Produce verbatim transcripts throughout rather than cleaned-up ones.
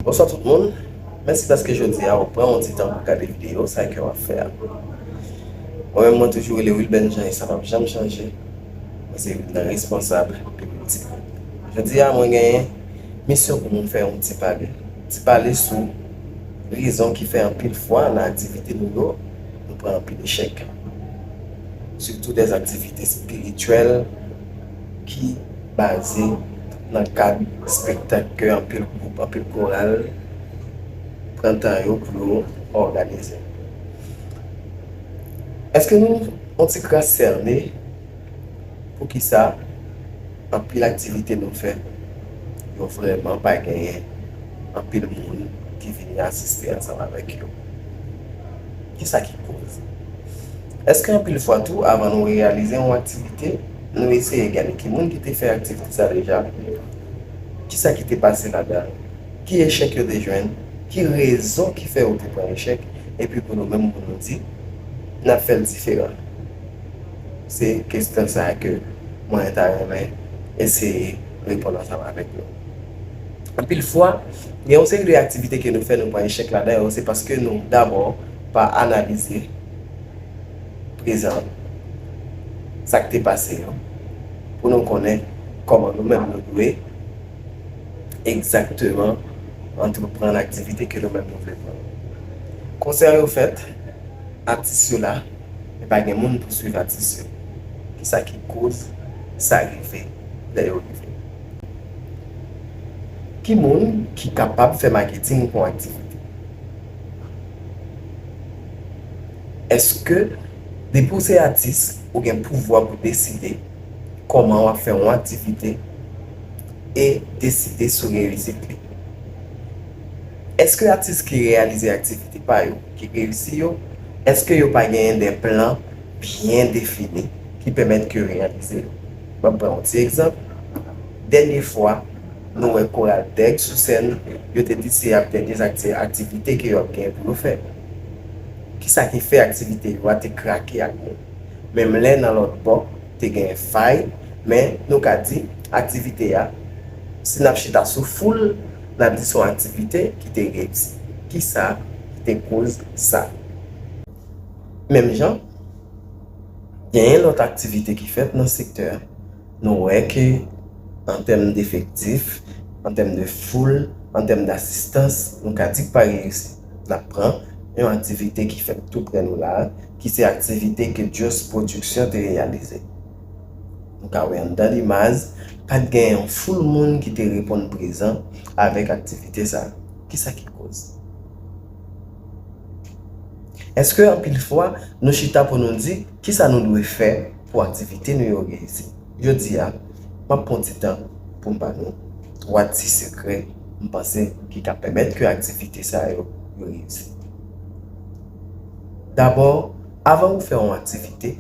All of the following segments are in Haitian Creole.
Bonswa tout moun, mèsi paske jodi a ou pran yon ti tan pou gade videyo sa ke w ap fè a. Mwen menm mwen toujou rele Wilben Jean e sa p ap janm chanje. Mwen se youn nan responsab Piblik T V. Jodi a mwen genyen misyon pou mwen fè yon ti pale. Ti pale sou rezon ki fè anpil fwa nan aktivite nou yo, nou pran anpil echèk. Sitou dè aktivite espirityèl ki baze nan kad espektak ke anpil gwoup, anpil koral pran tan yo pou yo òganize. Èske nou yon ti kras sène poukisa anpil aktivite nou fè, yo vrèman pa genyen anpil moun ki vini asiste ansanm avèk yo? Kisa ki koz? Èske anpil fwa tou, avan nou reyalize yon aktivite, nou eseye gade ki moun ki te fè aktivite sa deja? Kisa ki te pase ladan? Ki echèk yo te jwenn? Ki rezon ki fè yo te pran echèk? Epi pou nou menm, pou nou di, n ap fè l diferan. Se kesyon sa a ke mwen ta renmen eseye reponn ansanm avèk nou. Anpil fwa, gen yon seri de aktivite ke nou fè, nou pran echèk ladan yo, se paske nou dabò pa analize prezan, sa k te pase yo, pou nou konnen kòman nou menm nou dwe egzakteman antreprann aktivite ke nou menm nou vle pran. Konsè yo fèt, atis yo la, men pa gen moun pou swiv atis yo. Kisa ki koz sa rive lè yo rive? Ki moun ki kapab fè maketing pou yon aktivite? Èske depi w se atis, ou gen pouvwa pou deside kòman w ap fè yon aktivite e deside sou reyisit li? Èske atis ki reyalize aktivite pa yo, ki reyisi yo, èske yo pa genyen de plan byen defini ki pèmèt ke yo reyalize yo? M ap pran yon ti egzanp. Dènye fwa, nou wè koral Dèg sou sèn, yo te di se ap dènye akti-, aktivite ke yo ap gen pou yo fè. Kisa ki fè aktivite yo a te krake ak moun? Menm lè nan lòt bò, te gen fay, men nou ka di aktivite a, si n ap chita sou foul, n ap di se yon aktivite ki te reyisi. Kisa ki te koz sa? Menm jan, genyen lòt aktivite ki fèt nan sektè a. Nou wè ke an tèm defektif, an tèm de foul, an tèm dasistans, nou ka di k pa reyisi. N ap pran yon aktivite ki fèt tou prè nou la a, ki se aktivite ke Just Production te reyalize. Nou ka wè anndan limaj, pa t gen yon foul moun ki te reponn prezan avèk aktivite sa a. Kisa ki koz? Èske anpil fwa, nou chita pou nou di kisa nou dwe fè pou aktivite nou yo reyisi? Jodi a, m ap pran ti tan pou m ba nou twa ti sekrè m panse ki ka pèmèt ke aktivite sa yo, yo reyisi. Dabò, avan ou fè yon aktivite,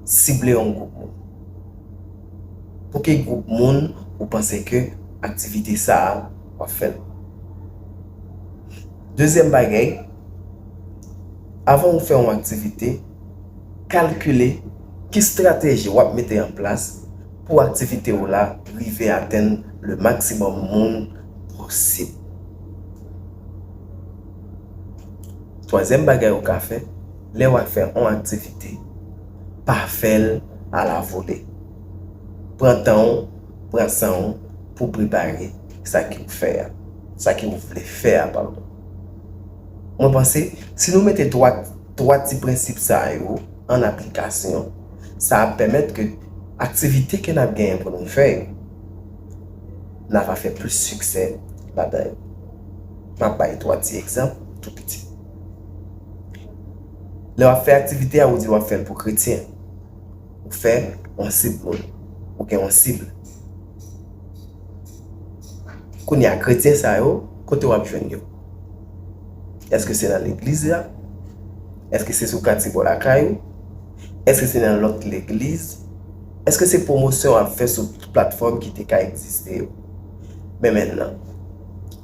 sible yon gwoup moun. Pou ki gwoup moun ou panse ke aktivite sa a w ap fè l? Dezyèm bagay, avan ou fè yon aktivite, kalkile ki estrateji w ap mete an plas pou aktivite w la rive atenn le maksimòm moun posib. Twazyèm bagay ou ka fè, lè w ap fè yon aktivite, pa fè l alavole. Pran tan w, pran san w pou prepare sa ki w fè a, sa ki w vle fè a, padon. Mwen panse, si nou mete twa, twa ti prensip sa yo an aplikasyon, sa ap pèmèt ke aktivite ke n ap genyen pou nou fè yo, n a va fè plis siksè ladan yo. M ap bay twa ti egzanp tou piti. Lè w ap fè aktivite a, ou di w ap fè l pou kretyen. Ou fè yon sib moun. Ou gen yon sib. Kounye a, kretyen sa yo, kote w ap jwenn yo? Èske se nan legliz la? Èske se sou katye bò lakay ou? Èske se nan lòt legliz? Èske se pwomosyon w ap fè sou platfòm ki te ka egziste yo? Men mentnan,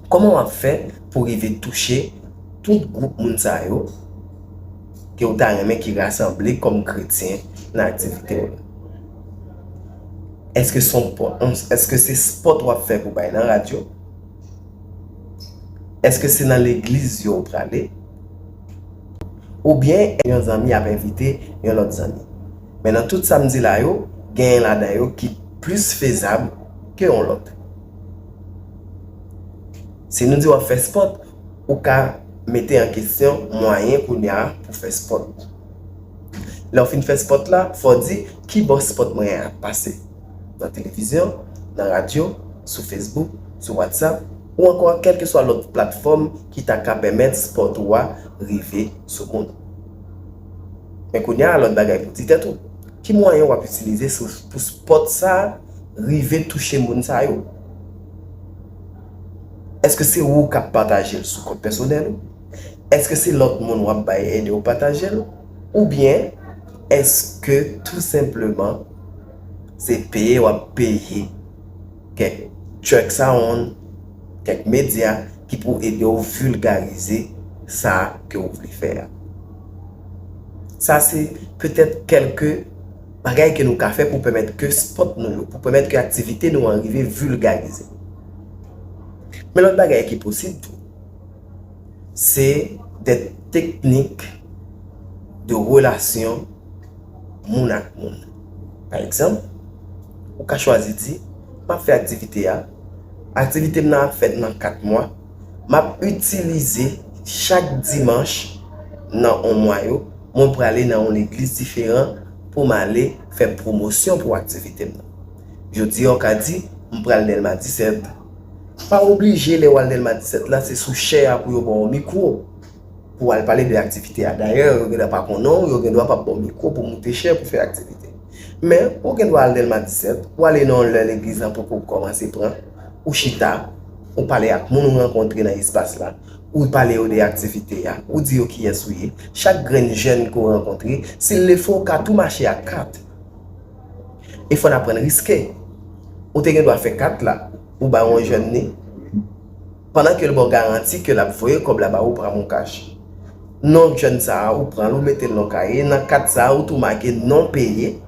kòman w ap fè pou rive touche tout gwoup moun sa yo ke w ta renmen ki rasanble kòm kretyen nan aktivite w la? Èske se yon pò-, èske se spòt w ap fè pou bay nan radyo? Èske se nan legliz yo ou prale? Oubyen yon zanmi ap envite yon lòt zanmi? Men nan tout sa m di la yo, genyen ladan yo ki plis fezab ke yon lòt. Si nou di w ap fè spòt, ou ka mete an kesyon mwayen kounye a pou fè spòt. Lè w fin fè spòt la, fò w di ki bò spòt mwen an ap pase. Nan televizyon, nan radyo, sou Facebook, sou WhatsApp, ou ankò kèlkeswa lòt platfòm ki ta ka pèmèt spòt ou a rive sou moun. Men kounye a, lòt bagay pou di tèt ou. Ki mwayen w ap itilize sou, pou spòt sa a rive touche moun sa yo? Èske se ou k ap pataje l sou kont pèsonèl ou? Èske se lòt moun w ap bay ede w pataje l? Oubyen èske tou senpleman se peye w ap peye kèk track sound, kèk medya ki pou ede w vilgarize sa ke w vle fè a? Sa se petèt kèlke bagay ke nou ka fè pou pèmèt ke spòt nou yo, pou pèmèt ke aktivite nou an rive vilgarize. Men lòt bagay ki posib tou, se de teknik de relasyon moun ak moun. Pa egzanp, ou ka chwazi di, m ap fè aktivite a, aktivite m nan ap fèt nan kat mwa, m ap itilize chak dimanch nan yon mwa yo, mwen prale nan yon legliz diferan pou m ale fè pwomosyon pou aktivite m nan. Jodi a, w ka di, m pral Dèlma disèt. Pa oblije lè w al Dèlma disèt la, se sou chè a pou yo ba w mikwo pou w al pale de aktivite a. Dayè, yo gendwa pa konnen w, yo gendwa p ap ba w mikwo pou moute chè pou fè aktivite. Men, ou gendwa al Dèlma disèt, ou ale nan yon lè legliz lan poko kòmanse pran, ou chita, ou pale ak moun ou rankontre nan espas la, ou pale yo de aktivite a, ou di yo kiyès ou ye. Chak grenn jèn ke w rankontre, si l le fo, w ka tou mache ak kat. E fò n aprann riske. Ou te gen dwa fè kat la, ou ba yon jèn li, pandan ke l ba w garanti ke l ap voye kòb la ba ou pa mon kach. Non jèn sa a, ou pran l, ou mete l nan kaye, nan kat sa a, ou tou make non peye.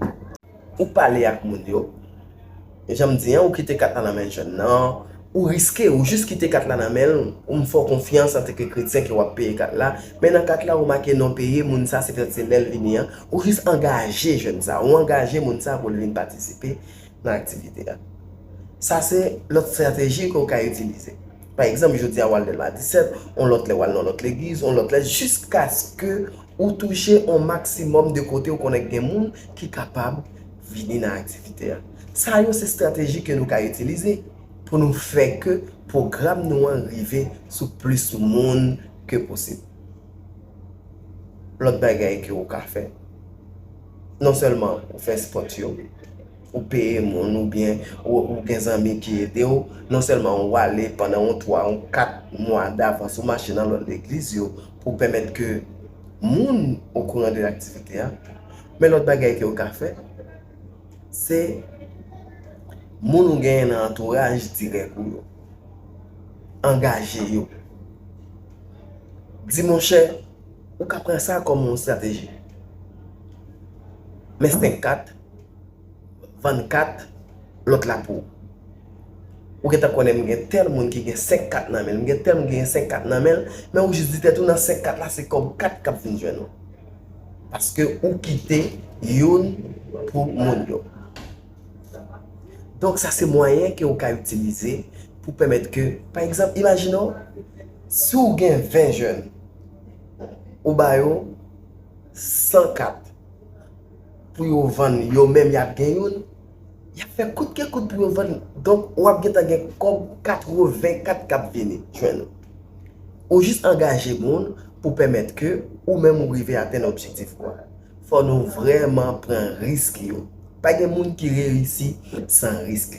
Ou pale ak moun yo. Jan m di an, ou kite kat la nan men jèn nan, ou riske, ou jis kite kat la nan men l, ou m fè w konfyans antanke kretyen ke w ap peye kat la, men nan kat la ou make non peye, moun sa se petèt se lè l vini an, ou jis angaje jèn sa, ou angaje moun sa pou l vin patisipe nan aktivite a. Sa se lòt estrateji ke w ka itilize. Pa egzanp, jodi a w al Dèlma disèt, yon lòt lè w al nan lòt legliz, yon lòt lè, jiskaske ou touche yon maksimòm de kote ou konnen gen moun ki kapab vini nan aktivite a. Sa yo se estrateji ke nou ka itilize pou nou fè ke pwogram nou an rive sou plis moun ke posib. Lòt bagay ke ou ka fè, non sèlman ou fè spòt yo, ou peye moun oubyen ou, ou gen zanmi ki ede w, non sèlman ou ale pandan yon twa, yon kat mwa davans, ou mache nan lòt legliz yo pou pèmèt ke moun okouran de aktivite a. Men lòt bagay ke ou ka fè, se moun ou genyen nan antouraj dirèk ou yo. Angaje yo. Di, monchè, ou ka pran sa kòm yon estrateji. Men senk kat, vann kat, lòt la pou ou. Ou gentan konnen m gen tèl moun ki gen senk kat nan men l, m gen tèl moun ki gen senk kat nan men l, men ou jis di tèt ou nan senk kat la se kòb kat k ap vin jwenn ou. Paske ou kite youn pou moun yo. Donk sa se mwayen ke ou ka itilize pou pèmèt ke, pa egzanp, imajine w, si w gen ven jèn, ou ba yo san kat pou yo vann, yo menm y ap gen youn, y ap fè kout ke kout pou yo vann. Donk, w ap gentan gen kòb katreven kat k ap vini jwenn ou. Ou jis angaje moun pou pèmèt ke ou menm ou rive atenn objektif ou a. Fò nou vrèman pran risk yo. Pa gen moun ki reyisi san risk.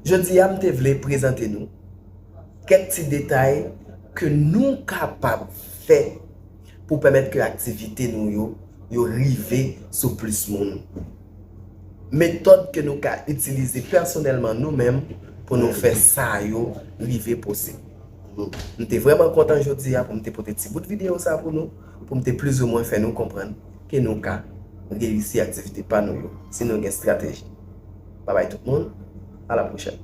Jodi a, m te vle prezante nou kèk ti detay ke nou kapab fè pou pèmèt ke aktivite nou yo, yo rive sou plis moun. Metòd ke nou ka itilize pèsonèlman nou menm pou nou fè sa yo rive posib. M te vrèman kontan jodi a pou m te pote ti bout videyo sa pou nou, pou m te plizoumwen fè nou konprann ke nou ka reyisi aktivite pa nou yo si nou gen estrateji. Babay tout moun, a la pwochèn.